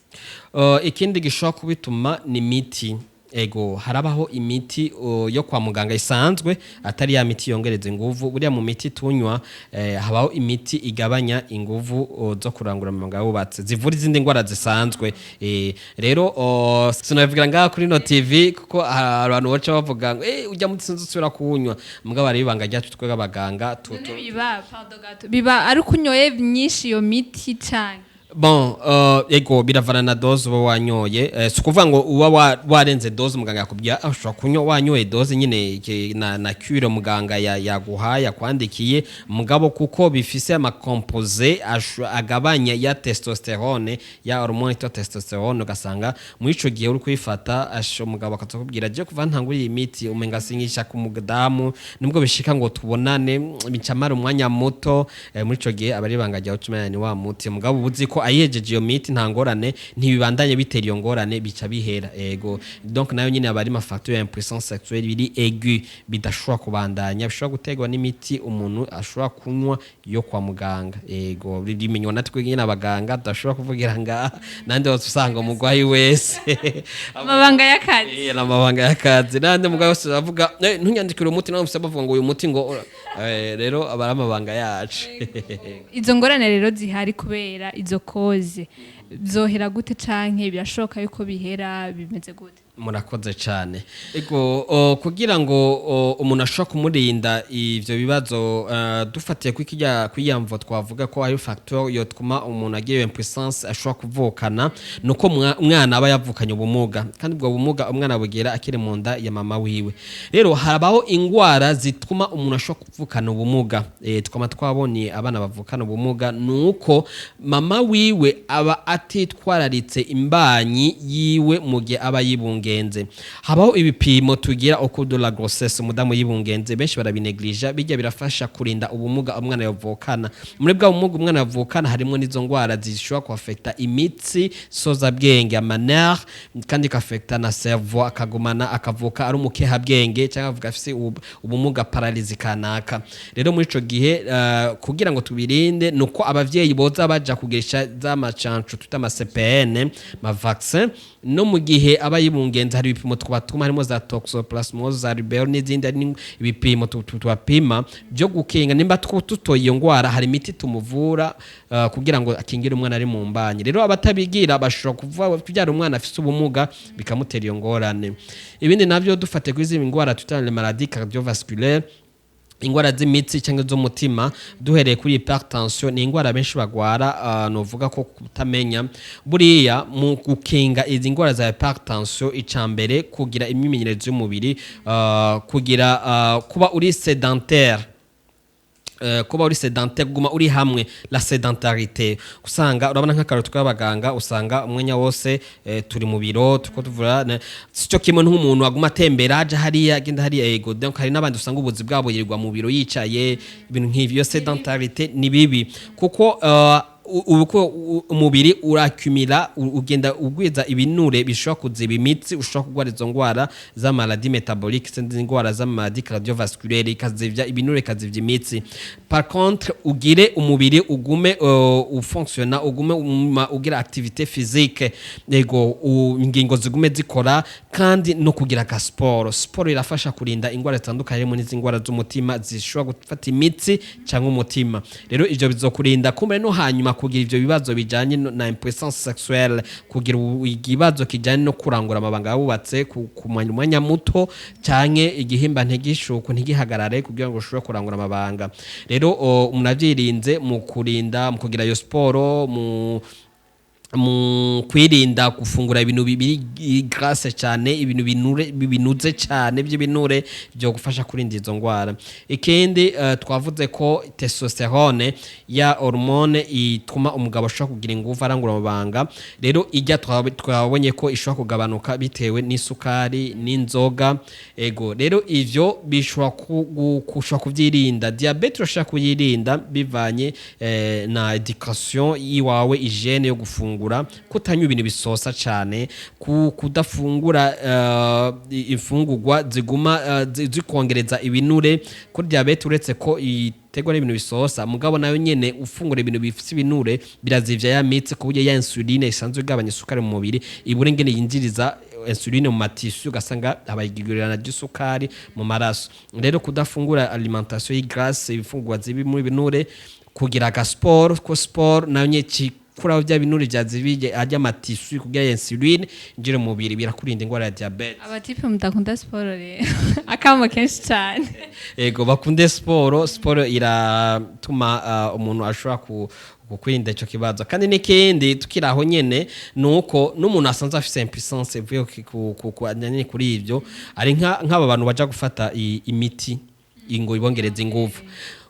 Ikindi gishobora kubituma ni imiti. Ego, harabaho imiti yo kwa muganga isanzwe, atari ya miti yongereza inguvu. Buriya mu miti tunywa, habaho imiti igabanya inguvu zo kurangura amabanga yubatse, zivura izindi ndwara zisanzwe. Rero sinabivugira ngaha kuri no TV, kuko hari abantu baca bavuga ngo ujya muti sinzusubira kuwunywa. Mugabo ari ibanga ryacu twebwe abaganga None biba, pardon gato, biba ari uko unyoye myinshi iyo miti canke? Bon, ego, biravana na dose uba wanyoye. Si ukuvuga ngo uba warenze dose muganga yakubwiye. Ushobora kunywa wanyoye dose nyine na cure muganga yaguhaye, yakwandikiye, mugabo kuko bifise ama composés agabanya ya testostérone, ya hormone yitwa testostérone, ugasanga muri ico gihe uri kuyifata, umugabo akazakubwira: "Je kuva ntanguriye iyi miti umenga sinkisha ku mudamu, nubwo bishika ngo tubonane bicamara umwanya muto." Muri ico gihe aba ari ibanga ryawe ucumenya ni wa muti. Mugabo uba uzi ko ayihejeje iyo miti nta ngorane, ntibibandanye bitera iyo ngorane, bica bihera. Ego, donc nayo nyine aba ari ma facteur ya impuissance sexuelle biri aigu, bidashobora kubandanya, bishobora guterwa n'imiti umuntu ashobora kunywa yo kwa muganga. Ego, bimenywa natwe nyine abaganga, tudashobora kuvugira ngaha nandi wose usanga umugwayi wese. Amabanga y'akazi. N'amabanga y'akazi. Nandi mugwayi wese avuga: "Ntunyandikire umuti", nawe bavuga ngo uyu muti ngo rero aba ari amabanga yacu. Izo ngorane rero zihari kubera izo causes, zohera gute, canke birashoboka yuko bihera? Bimeze gute? Murakoze cyane. Ego, kugira ngo umuntu ashobora kumurinda ivyo bibazo, dufatiye kuri kirya kwiyamvo twavuga ko ari facteur yotuma umuntu agira iyo impuissance ashobora kuvukana, nuko umwana aba yavukanye ubumuga, kandi ubwo bumuga umwana bugira akiri mu nda ya mama wiwe. Rero harabaho ingwara zituma umuntu ashobora kuvukana ubumuga. Twama twabonye abana bavukana ubumuga, nuko mama wiwe aba atitwararitse imbanyi yiwe mu gihe aba yibungenze. Habaho ibipimo tugira au cours de la grossesse umudamu yibungenze, benshi barabineglige. Bijya birafasha kurinda ubumuga umwana yavukana. Muri bwa bumuga umwana yavukana harimo n'izo ngwara zishobora kuafekta imitsi sozabwenge, ama nerfs, kandi ikafekta na cerveau, akagumana akavuka ari umukehabwenge cyangwa avuga afise ubumuga, paralysie kanaka. Rero muri ico gihe, kugira ngo tubirinde, nuko abavyeyi boza baja kugirisha za macanco twita ama CPN, ma vaccin. No mu gihe aba yibungenze hari ibipimo twabatuma, harimo za toxoplasmose, za rubéole n'izindi. Hari ibipimo tubapima byo gukinga nimba tutoye iyo ngwara, hari imiti tumuvura kugira ngo akingire umwana ari mu mbanyi. Rero abatabigira bashobora kuva kubyara umwana afise ubumuga, bikamutera iyo ngorane. Ibindi navyo, dufate kuri izi ngwara twita les maladies cardiovasculaires, ingwara z'imitsi cyangwa z'umutima, duhereye kuri hypertension, ni ingwara benshi bagwara, novuga ko kutamenya. Buriya mu gukinga izi ngwara za hypertension, icambere kugira imyimenyerezo y'umubiri, kugira kuba uri sédentaire, kuba uri sédentaire, kuguma uri hamwe, la sédentarité. Usanga urabona nk'akararo tw'abaganga, usanga umwanya wose turi mu biro turiko tuvura, sico kimwe nk'umuntu aguma atembera, aja hariya, agenda hariya. Ego, donc hari n'abandi usanga ubuzi bwabo yirirwa mu biro yicaye, ibintu nk'ivyo. Iyo sédentarité ni bibi kuko Ubu ko umubiri urakumira, ugenda ugwiza ibinure bishobora kuziba imitsi, ushobora kurwara izo ndwara za maladie métabolique, izindi ndwara za maladie cardiovasculaire, ikazivya ibinure, ikazivya imitsi. Par contre, ugire umubiri ugume ufonctiona, ugume ugira activité physique, yego, ingingo zigume zikora, kandi no kugira ka sport. Sport irafasha kurinda ingwara zitandukanye, harimo n'izi ndwara z'umutima zishobora gufata imitsi cyangwa umutima. Rero ivyo bizokurinda kumbe no hanyuma kugira ivyo bibazo bijanye na impuissance sexuelle, kugira ikibazo kijanye no kurangura amabanga yubatse ku mwanya muto, canke igihimba ntigishuku, ntigihagarare kugira ngo ushobore kurangura amabanga. Rero umuntu avyirinze mu kurinda, mu kugira iyo sport, mu kwirinda gufungura ibintu bibiri gras cyane, ibintu binure, binuze cyane by'ibinure, byo gufasha kurinda izo ndwara. Ikindi, twavuze ko testostérone, ya hormone ituma umugabo ashobora kugira ingufu, arangura amabanga, rero ijya twabonye ko ishobora kugabanuka bitewe n'isukari n'inzoga. Ego, rero ivyo bishobora kushobora kuvyirinda. Diabète urashobora kuyirinda bivanye na éducation yiwawe, hygiène yo gufungura, kutanywa ibintu bisosa cyane, kudafungura imfungurwa ziguma zikongereza ibinure. Kuri diabète, uretse ko iterwa n'ibintu bisosa, mugabo nayo nyene ufungura ibintu bifite ibinure birazivya ya mitsi, ku buryo ya insuline isanzwe igabanya isukari mu mubiri ibura ingene yinjiriza insuline mu ma tissus, ugasanga habaye igwirirana ry'isukari mu maraso. Rero kudafungura alimentation y'i grasse, ibifungurwa zibi muri binure, kugira aga sport, ko sport nayo nye kuraho bya binure byazibije ajya ama tissus kugira insuline injire mu mubiri, birakurinda ingwara ya diabète. Aba types mudakunda siporo rero, akamo kenshi cyane. Ego, bakunde siporo. Siporo iratuma umuntu ashobora kukwirinda ico kibazo. Kandi n'ikindi tukiri aho nyene, nuko n'umuntu asanzwe afise impuissance ivuye nyene kuri ivyo, ari nk'aba bantu baja gufata imiti ingo ibongereza inguvu,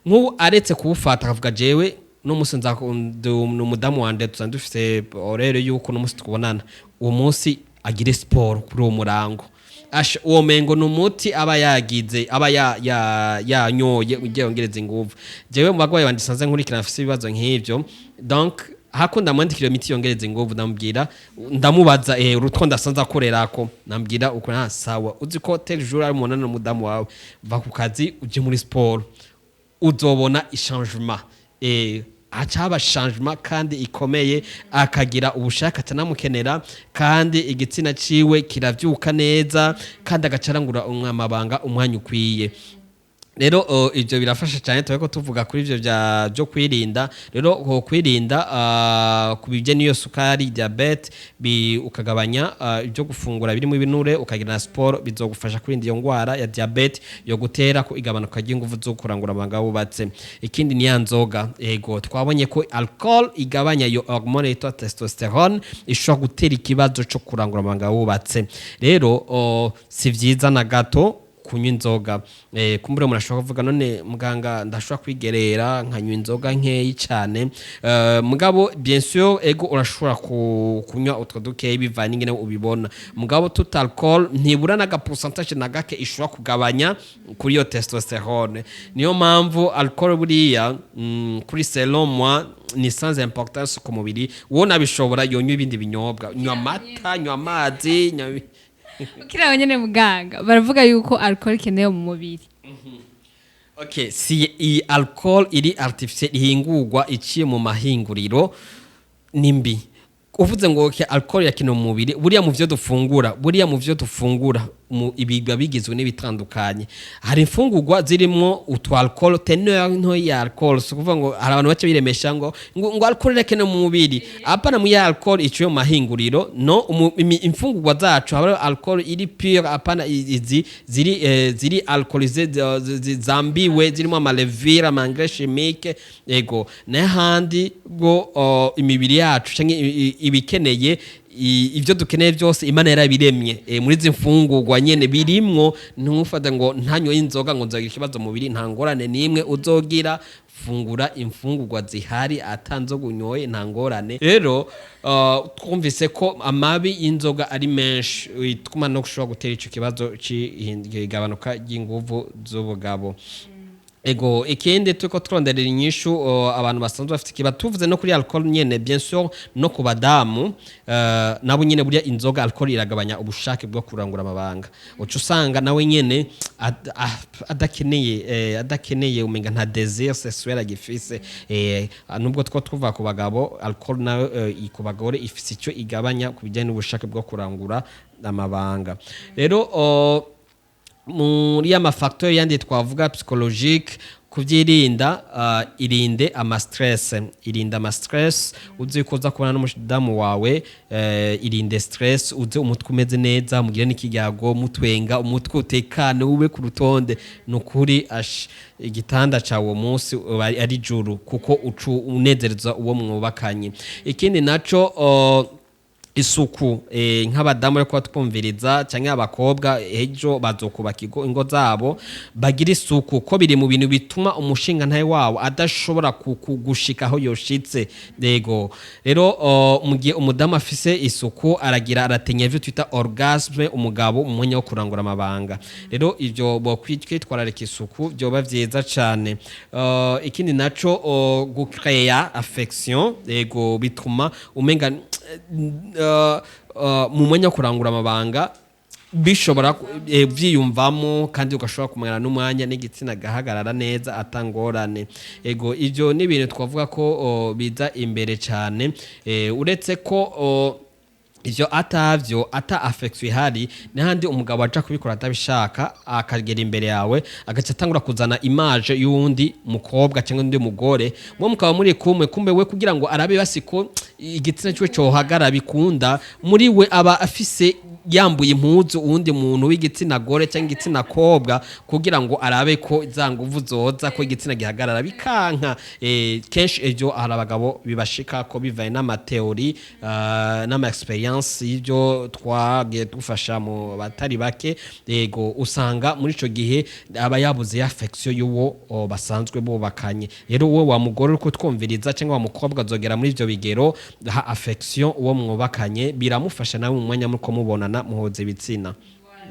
nk'ubu aretse kuwufata akavuga: "Jewe no musi nza umudamu wanje tusanzwe dufise horaire yuko no musi tukubonana", uwo munsi agire siporo kuri uwo murango. Asha, uwo mengo ni umuti aba yagize, aba ya ya yanyoye ugiye yongereza inguvu. Jewe mu bagwayi banje sanze nkurikirana afise ibibazo nk'ivyo, donc hako ndamwandikira iyo miti yongereza inguvu, ndamubwira, ndamubaza urutwo ndasanze akorerako, ndamubwira uko: "Ah, sawa, uzi ko tel jour ari umunani n'umudamu wawe, va ku kazi uje muri sport, uzobona i changement." Haca changement kandi ikomeye, akagira ubushake, atanamukenera, kandi igitsina ciwe kiravyuka neza, kandi agacarangura amabanga umwanya ukwiye. Rero ivyo birafasha cyane. Turiko tuvuga kuri ivyo bya byo kwirinda. Rero kwirinda ku bijye n'iyo sukari, diabète, ukagabanya ibyo gufungura birimo ibinure, ukagira na sport, bizogufasha kwirinda iyo ngwara ya diabète yo gutera ko igabanuka ry'inguvu zo kurangura amabanga wubatse. Ikindi ni ya nzoga. Ego, twabonye ko alcool igabanya iyo hormone yitwa testostérone ishobora gutera ikibazo cyo kurangura amabanga wubatse. Rero si vyiza na gato kunywa inzoga. Kumbure umuntu ashobora kuvuga: "None muganga, ndashobora kwigerera nkanywa inzoga nkeyi cyane?" Mugabo bien sûr, ego, urashobora kunywa utwo dukeyi bivanye ingene ubibona, mugabo tout alcool ntibura n'aga pourcentage na gake ishobora kugabanya kuri iyo testostérone. Niyo mpamvu alcool buriya, kuri selon moi, ni sans importance ku mubiri. Wowe nabishobora yonywa ibindi binyobwa, nywa amata, nywa amazi, nywa. Ukiri nyene muganga, baravuga yuko alcool ikenewe mu mubiri. Okay, si iyi alcool iri artificielle, ihingurwa iciye mu mahinguriro, ni mbi. Uvuze ngo okay, alcool yakenewe mu mubiri, buriya mu vyo dufungura, buriya mu vyo dufungura ibi biba bigizwe n'ibitandukanye. Hari imfungurwa zirimwo utu alcool, teneur nto ya alcool. Si ukuvuga ngo hari abantu bace biremesha ngo alcool irakenewe mu mubiri. Apana, mu ya alcool iciye mu mahinguriro, no imfungurwa zacu haba alcool iri pure, apana izi ziri alcoolisé, zambiwe, zirimo ama levure, ama engrais chimique. Ego, n'ahandi bwo imibiri yacu canke ibikeneye ibyo dukeneye byose Imana yarabiremye muri izi mfungurwa nyene birimwo. Ntufate ngo ntanyoye inzoga ngo nzogira ikibazo mu mubiri. Nta ngorane n'imwe uzogira. Fungura imfungurwa zihari, ata nzoga unyoye, nta ngorane. Rero twumvise ko amabi y'inzoga ari menshi, ituma no gushobora gutera ico kibazo c'igabanuka ry'inguvu z'ubugabo. Ego, ikindi turiko turonderera inyishu abantu basanzwe bafite ikiba tuvuze no kuri alcool nyene, bien sûr no ku badamu, nabo nyene burya inzoga, alcool iragabanya ubushake bwo kurangura amabanga. Uca usanga nawe nyene adakeneye, umenga nta désir sexuel agifise. Nubwo two tuva ku bagabo, alcool nayo ku bagore ifise icyo igabanya ku bijyanye n'ubushake bwo kurangura amabanga. Rero muri ya ma facteur yandi twavuga psychologique, kubyirinda, irinde ama stress, irinde ama stress. Uzi ko uza kubona n'umudamu wawe, irinde stress, uze umutwe umeze neza, mugire n'ikiyago, mutwenga, umutwe utekane, ube ku rutonde. Nukuri ash igitanda cawe uwo munsi uba ari juru, kuko ucu unezereza uwo mwubakanye. Ikindi naco, isuku. Nk'abadamu ariko twumviriza cyangwa abakobwa, ejo bazokubaka ingo zabo, bagira isuku, ko biri mu bintu bituma umushinga ntawe wawo adashobora gushika aho yoshitse. Yego, rero mu gihe umudamu afise isuku, aragira, aratenya ivyo twita orgasme umugabo mu mwanya wo kurangura amabanga. Rero ivyo bokwitwararika isuku, byoba vyiza cane. Ikindi naco, gucréa affection. Yego, bituma umenga mu mwanya wo kurangura amabanga bishobora vyiyumvamo, kandi ugashobora kumara n'umwanya n'igitsina gahagarara neza atangorane. Ego, ivyo ni ibintu twavuga ko biza imbere cane. Uretse ko ivyo atavyo, ata affection ihari, n'ahandi umugabo aja kubikora atabishaka, akagera imbere yawe agaca atangura kuzana image y'uwundi mukobwa cyangwa undi mugore mwe mukaba muri kumwe. Kumbe we kugira ngo arabe basi ko igitsina cyiwe cohagara bikunda, muri we aba afise yambuye impuzu uwundi muntu w'igitsina gore cyangwa igitsina kobwa, kugira ngo arabe ko za nguvu zoza, ko igitsina gihagarara, bikanka. Kenshi ivyo hari abagabo bibashika ko bivaye n'ama théorie, n'ama expérience y'ibyo twagiye dufasha mu batari bake. Yego, usanga muri ico gihe aba yabuze affection y'uwo basanzwe bubakanye. Rero uwo wa mugore uri kutwumviriza cyangwa wa mukobwa azogera muri ivyo bigero, ha affection uwo mwubakanye, biramufasha nawe mu mwanya muko mubonana muhoza ibitsina.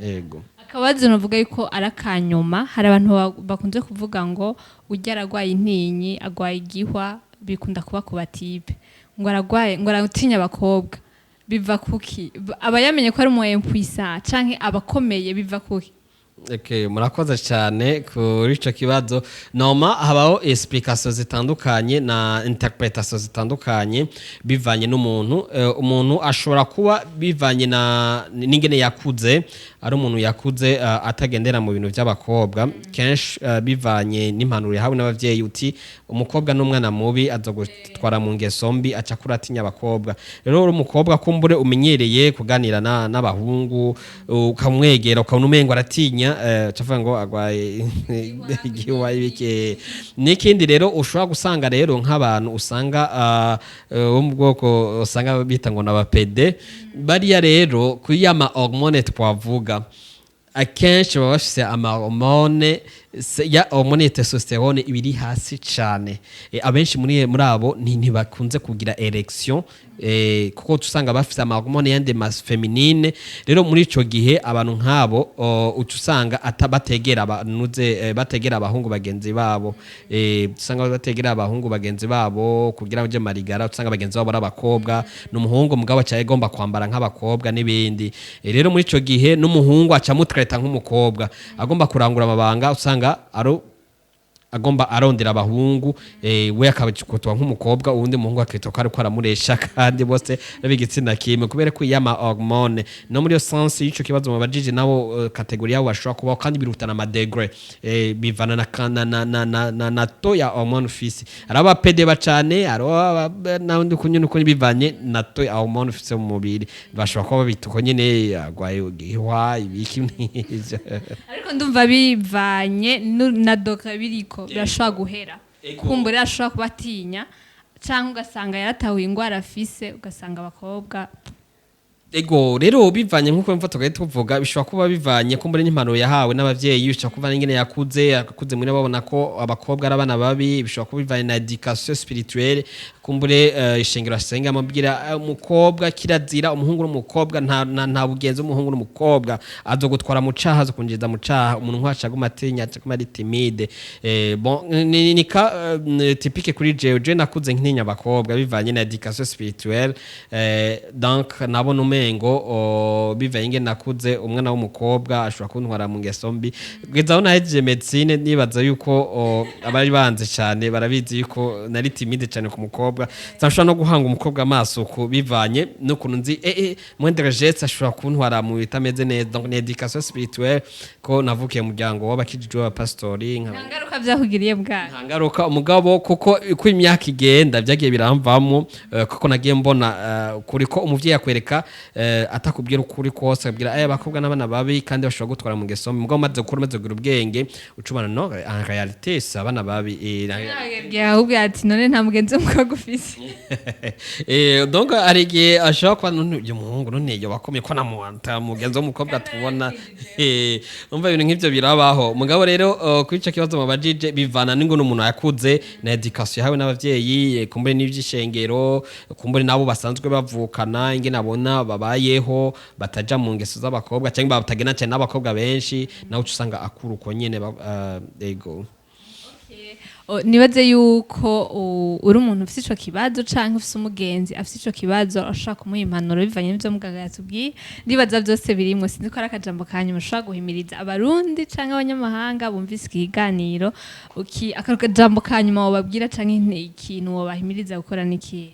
Yego. Akabazo navuga yuko ari akanyuma: hari abantu bakunze kuvuga ngo ujya aragwaye intinyi, agwaye igihwa, bikunda kuba ku ba type, ngo aragwaye, ngo aratinya abakobwa. Biva kuki? Aba yamenye ko ari umu impuissant canke abakomeye? Biva kuki? Okay, murakoze cyane kuri ico kibazo. Noma habaho explication zitandukanye na interpretation zitandukanye bivanye n'umuntu. Umuntu ashobora kuba bivanye na n'ingene yakuze, ari umuntu yakuze atagendera mu bintu by'abakobwa kenshi, bivanye n'impanuro yahawe n'abavyeyi, uti umukobwa n'umwana mubi, azogutwara mu ngeso mbi, aca akura atinya abakobwa. Rero uri umukobwa kumbure umenyereye kuganira n'abahungu, ukamwegera ukabona umengo aratinya, cavuga ngo agwaye igihuha ibike. N'ikindi rero ushobora gusanga rero nk'abantu usanga bo mu bwoko usanga bita ngo n'aba pédé, bariya rero kuri ya ma hormone twavuga, akenshi baba bafise ama hormone ya hormone ya testostérone ibiri hasi cane. Abenshi muri abo ntibakunze kugira érection, kuko usanga bafise ama hormone yandi mas féminine. Rero muri ico gihe abantu nk'abo uca usanga bategera abanuze, bategera abahungu bagenzi babo, usanga bategera abahungu bagenzi babo kugira ngo marigara, usanga bagenzi babo ari abakobwa, n'umuhungu mugabo aca agomba kwambara nk'abakobwa n'ibindi. Rero muri ico gihe n'umuhungu aca amutreta nk'umukobwa, agomba kurangura amabanga, usanga aro agomba arondera abahungu, we akabikutwa nk'umukobwa, uwundi muhungu akitwa ko ariko aramuresha, kandi bose ari igitsina kimwe, kubera ko yama hormone. No muri iyo sens y'ico kibazo mubajije, nabo catégorie yabo bashobora kubaho, kandi birutana ama degré, bivana na, na, na, na, na, na, na taux ya hormone ufise. Hari aba pédé bacane, hari n'abandi kunyene uko, bivanye na taux ya hormone ufise mu mubiri, bashobora kuba babita uko nyene, agwaye igihwa, ibiki n'ivyo. Ariko ndumva bivanye na degré biriko, birashobora guhera. Kumbura ashobora kuba atinya, cyangwa ugasanga yaratahuye ingwara afise, ugasanga abakobwa. Ego, rero bivanye nkuko mva tugaye tuvuga, bishobora kuba bivanye ko muri n'impanuro yahawe n'abavyeyi, bishobora kuba n'ingene yakuze, akuze muri babona ko abakobwa ari abana babi, bishobora kuba bivanye na éducation spirituelle. Kumbure ishengero asenga amubwira umukobwa kirazira, umuhungu n'umukobwa nta bugenzi, umuhungu n'umukobwa azogutwara mu caha, azokunjiza mu caha. Umuntu nk'aca aguma atinya, aca aguma ari timide. Bon, ni cas typique kuri jewe. Je nakuze ntinya abakobwa bivanye na éducation spirituelle. Donc nabona umengo bivanye ingene nakuze, umwana w'umukobwa ashobora kuntwara mu ngeso mbi. Kugeza aho nahejeje médecine, nibaza yuko abari banze cyane barabizi yuko nari timide cyane ku mukobwa. Sinashobora no guhanga umukobwa amaso ku bivanye n'ukuntu nzi moindre geste ashobora kuntwara mu bitameze neza. Donc ni éducation spirituelle, ko navukiye mu muryango w'abakijijwe, w'abapasitori. Nta ngaruka byakugiriye bwana? Nta ngaruka umugabo, kuko uko imyaka igenda byagiye biramvamo, kuko nagiye mbona kuri ko umuvyeyi akwereka, atakubwira ukuri kose, akubwira abakobwa n'abana babi kandi bashobora gutwara mu ngeso mbi. Mugabo umaze gukura, umaze kugira ubwenge, ucubana no en réalité si abana babi. Ahubwo ati: "None nta mugenzi w'umukobwa ufise?" Donc hari igihe ashobora kuba none uyu muhungu none yo bakomeye ko namuta mugenzi w'umukobwa tubona. Umva, ibintu nk'ivyo birabaho. Mugabo rero kuri ico kibazo mubajije, bivana n'ingono umuntu yakuze na éducation yahawe n'abavyeyi, kumbure n'ivy'ishengero, kumbure nabo basanzwe bavukana, ingene abona babayeho, bataja mu ngeso z'abakobwa cyangwa batagenda cyane n'abakobwa benshi, nawe uca usanga akura uko nyene ego. Nibaze yuko uri umuntu ufise ico kibazo canke ufise umugenzi afise ico kibazo, ashobora kumuha impanuro bivanye n'ivyo muganga yatubwiye. Ndibaza vyose birimwo. Sinzi ko ari akajambo ka nyuma ushobora guhimiriza Abarundi canke abanyamahanga bumvise iki kiganiro. Akajambo ka nyuma wobabwira canke ikintu wobahimiriza gukora n'ikihe?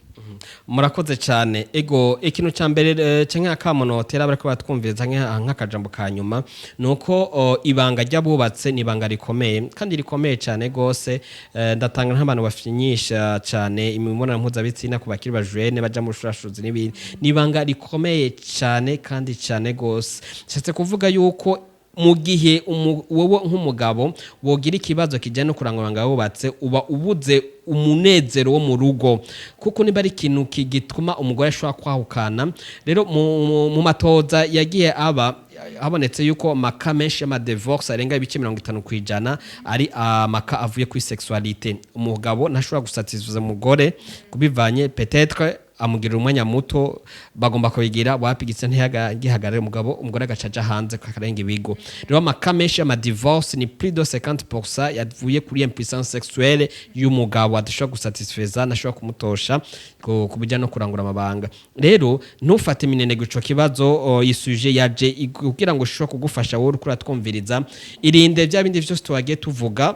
Murakoze cyane. Ego, ikintu cya mbere canke akamo notera bariko batwumviriza nk'akajambo ka nyuma, nuko ibanga ry'abubatse ni ibanga rikomeye kandi rikomeye cyane gose. Ndatanga nk'abantu bafinyisha cyane imibonano mpuzabitsina ku bakiri bajene, baja mu bushurashuzi n'ibindi. Ni ibanga rikomeye cyane kandi cyane gose. Nshatse kuvuga yuko mu gihe wowe nk'umugabo wogira ikibazo kijyanye no kurangura ibanga wubatse, uba ubuze umunezero wo mu rugo, kuko niba ari ikintu gituma umugore ashobora kwahukana. Rero mu matoza yagiye aba, habonetse yuko ama cas menshi y'ama divorce arenga ibice 50% ari ama cas avuye kuri sexualité. Umugabo ntashobora gusatisiza umugore kubivanye, peut-être amugirira umwanya muto, bagomba kubigira wapigitse ntiyagihagarare umugabo, umugore agaca aja hanze akarenga ibigo. Rero ama cas menshi y'ama divorce ni plus de 50% yavuye kuri impuissance sexuelle y'umugabo, adashobora gusatisfeza, ntashobora kumutosha ku bijyanye no kurangura amabanga. Rero ntufate minenegwe ico kibazo. Iyi sujet yaje kugira ngo ishobore kugufasha wowe uriko uratwumviriza. Irinde bya bindi vyose twagiye tuvuga,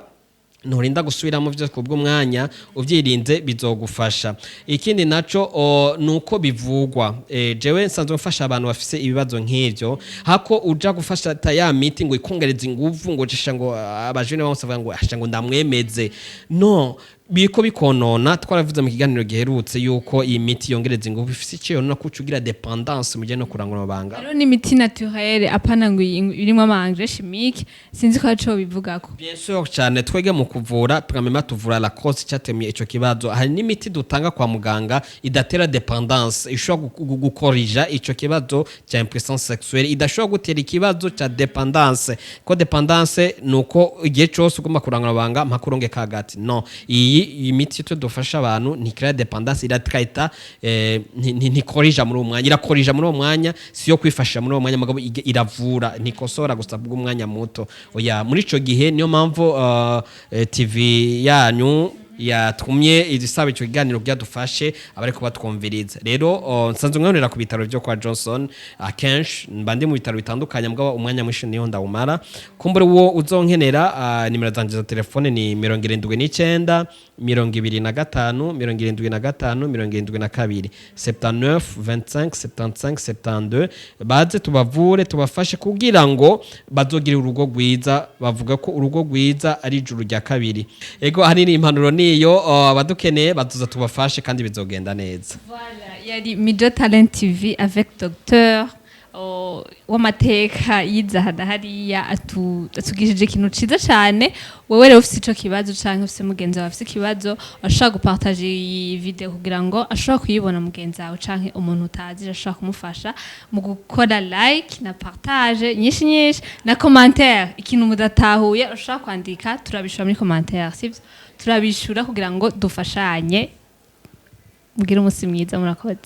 nturinda gusubiramo vyose kubw'umwanya. Uvyirinze bizogufasha. Ikindi naco nuko bivugwa, jewe nsanzwe mfasha abantu bafise ibibazo nk'ivyo, hako uja gufasha ta ya miti ngo ikongereza inguvu, ngo cisha ngo abajene bose bavuga ngo asha ngo ndamwemeze, no biriko bikonona. Twaravuze mu kiganiro giherutse yuko iyi miti yongereza inguvu ifise icyo yonona, kuco ugira dépendance mu gihe no kurangura amabanga. Hariho n'imiti naturelle, apana ngo irimwo ama engrais chimique. Sinzi ko arico bivugako. Bien sûr cyane. Twege mu kuvura, premièrement tuvura la cause cyatemye ico kibazo. Hari n'imiti dutanga kwa muganga idatera dépendance, ishobora gukorija ico kibazo cya impuissance sexuelle, idashobora gutera ikibazo cya dépendance, ko dépendance nuko igihe cyose ugomba kurangura amabanga mpaka uronge kagati. No iyi miti twe dufasha abantu ntikira dépendance, iratraita, ntikorija muri uwo mwanya, irakorija muri uwo mwanya, si yo kwifashisha muri uwo mwanya, mugabo iravura, ntikosora gusa bw'umwanya muto, oya. Muri ico gihe niyo mpamvu TV yanyu yatumye isaba ico kiganiro byadufashe abariko batwumviriza. Rero nsanzwe nkorera ku bitaro byo kwa Johnson. Akenshi mba ndi mu bitaro bitandukanye, mugabo umwanya mwinshi niho ndawumara. Kumbure uwo uzonkenera, nimero zanje za telefone ni 79 25 75 72, 79 25 75 72. Baze tubavure, tubafashe kugira ngo bazogire urugo rwiza. Bavuga ko urugo rwiza ari ijuru rya kabiri. Ego, ahanini impanuro niyo. Abadukeneye bazoza tubafashe kandi bizogenda neza. Voilà, yari Mijo Talent TV avec Docteur w'amateka yize hariya, atugishije ikintu ciza cane. Wewe rero ufise ico kibazo canke ufise mugenzi wawe afise ikibazo, ashobora gupartager iyi vidéo kugira ngo ashobora kuyibona mugenzi wawe canke umuntu utazi, ashobora kumufasha mu gukora like na partage nyinshi nyinshi na commentaire. Ikintu mudatahuye ushobora kwandika, turabishura muri commentaire, sivyo? Turabishura kugira ngo dufashanye. Mugire umunsi mwiza, murakoze.